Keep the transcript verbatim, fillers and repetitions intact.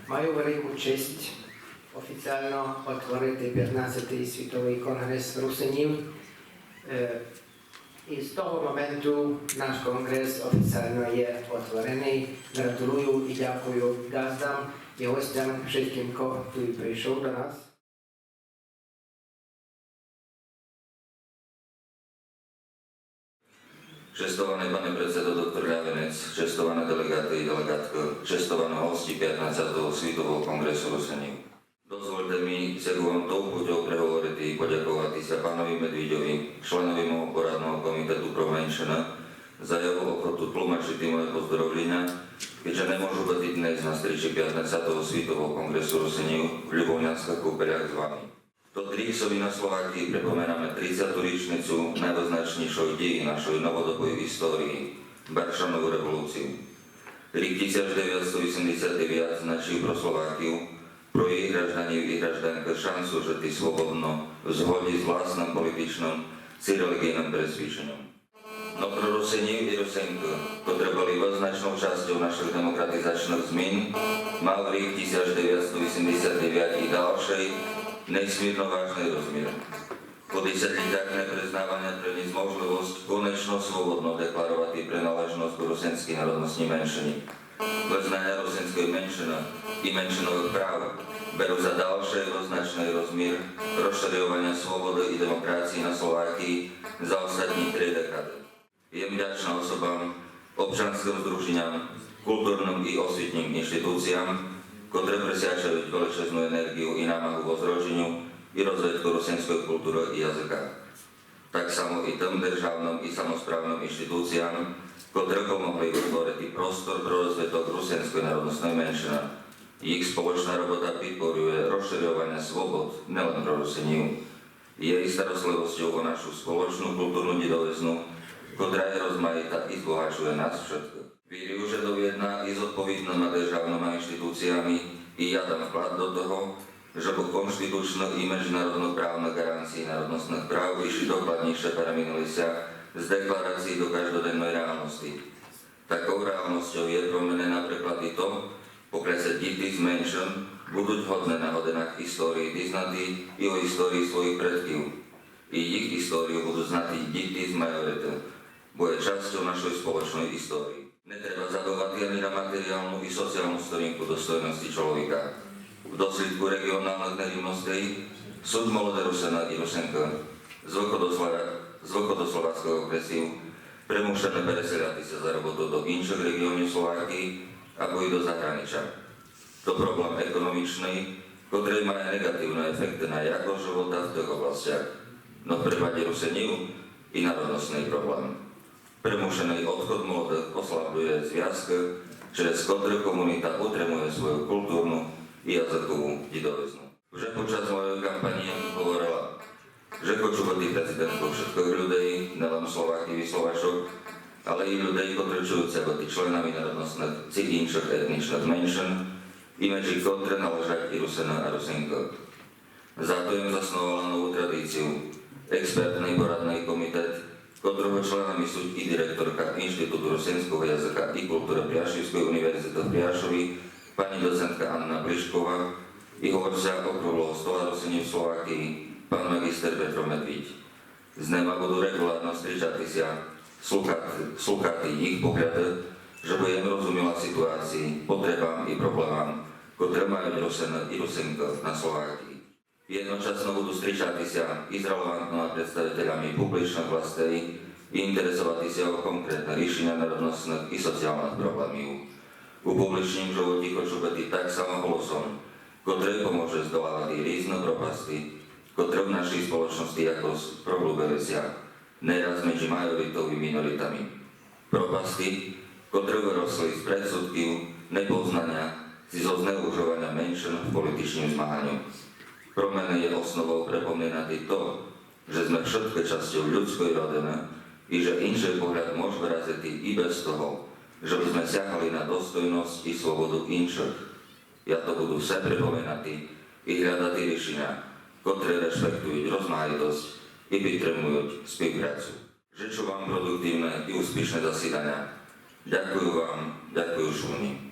Маю велику честь офіціално отворити пятнадцятый світовый конґрес Русинів. Е, і з того моменту наш конґрес офіціално є отвореный. Гратулую і дякую ґаздам і гостям, вшыткым, ко туй пришол до нас. Честованый пане председо доктор Лявинець, честовані делеґаты і делеґаткы, честовані гості пятнадцятого світового конґресу Русинів. Дозвольте мі з яку вам товпутьов преговорити і подяковати ся панови Медвідьови, членови мого порадного комітету про меншины, за його охоту тлумачити моє поздоровліня, кедь же не можу быти днес на стрічі пятнадцятого світового конґресу Русинів в Любовняньскых Купелях з вами. Тот рік собі на Словакії припоминаме тридцяту річницю найвызначнійшой дії нашой новодобой історії — Баршанову револуцію. Рік тисяч девятсто вісемдесят девят значів про Словакію, про єй гражданів і гражданкы шансу жыти свободно, в згоді з власным політичным ци реліґійным пресвідченьом. Но про Русинів і Русинкы, котры были вызначнов частьов нашых демократизаційных змін, мав рік тисяч девятсто вісемдесят девят і далшый нейсмірно важный розмір. По десятилітях непризнаваня пре ниц можливость конечно свободно декларовати приналежность ку русиньскій народностній меншыні. Вызнаня русиньской меншыны і меншыновых прав беру за далшый вызначный розмір розширьованя свободы і демокрації на Словакії за остатні три декады. Єм вдячный особам, обчаньскым здружіням, културным і освітнім інштітуціям, котры присвячують величезну енерґію і намагу во зродженю і розвитку русиньской културы і языка. Так само і тым державным і самосправным інштітуціям, котры помогли вытворити простор про розвиток русиньской народностной меншыны. Їх сполочна робота підпорує розширьованя свобод нелем про Русинів. Є і старостливостьов о нашу сполочну културну дідовизну, котра є розмаїта і збогачує нас вшыткых. Вірю, же довєдна і з одповідныма державныма інштітуціями і я дам вклад до того, жебы конштітучны і меджінародноправны ґаранції народностных прав іщі докладнійше перемінили ся з декларацій до каждоденной реалности. Таков реалностьов є про мене наприклад і то, покля ся діти з меншын будуть годне на годинах історії дізнати і о історії своїх предків, і їх історію будуть знати діти з майориты, бо є частьов нашой сполочной історії. Не треба забывати ани на матеріалну і соціалну сторінку достойности чоловіка. В дослідку реґіоналных нерівностей суть молоды Русины і Русинкы з виходослова-, з виходословацькых окресів примушены переселяти ся за роботу до іншых реґіонів Словакії або і до заграніча. То проблем економічный, котрый має неґативны ефекты на якость живота в тых областях. Но в припаді Русинів і народностный проблем. Примушеный одход молодых ослаблює звязкы, через котры комуніта утримує свою културну і языкову дідовизну. Вже під час мойой кампанії єм говорила, же хочу быти президентков вшыткых людей, нелем Словаків і Словачок, але і людей, котры чують ся быти членами народностных ци іншых етнічных меншын, і меджі котры належать і Русины а Русинкы. Зато єм засновала нову традіцію. Експертный порадный комітет, котрого членами суть і директорка Інштітуту русиньского языка і културы Пряшівской універзіты в Пряшові, пані доцентка Анна Плішкова, і говорця округлого стола Русинів Словакії, пан маґістер Петро Медвідь. З нима буду реґуларно стрічати ся, слухати, слухати їх погляды, жебы єм розуміла сітуації, потребам і проблемам, котры мають Русины і Русинкы на Словакії. Єдночасно буду стрічати ся і з релевантныма представителями публічных властей і інтересовати ся о конкретны рішіня народностных і соціалных проблемів. У публічнім животі хочу быти так само голосом, котрый поможе здолавати різны пропасти, котры в нашій сполочности якось проглубили ся, не раз меджі майоритов і міноритами. Пропасти, котры выросли з предсудків, непознаня ци зо знеужованя меншын в політичнім змаганю. Про мене є основов припоминати то, же зме вшыткы частьов людской родины і же іншый погляд мож выразити і без того, жебы зме сягали на достойность і свободу іншых. Я то буду все припоминати і глядати рішіня, котры респектують розмаїтость і підтримують співпрацю. Жычу вам продуктивне і успішне засіданя. Дякую вам, дякую шумні.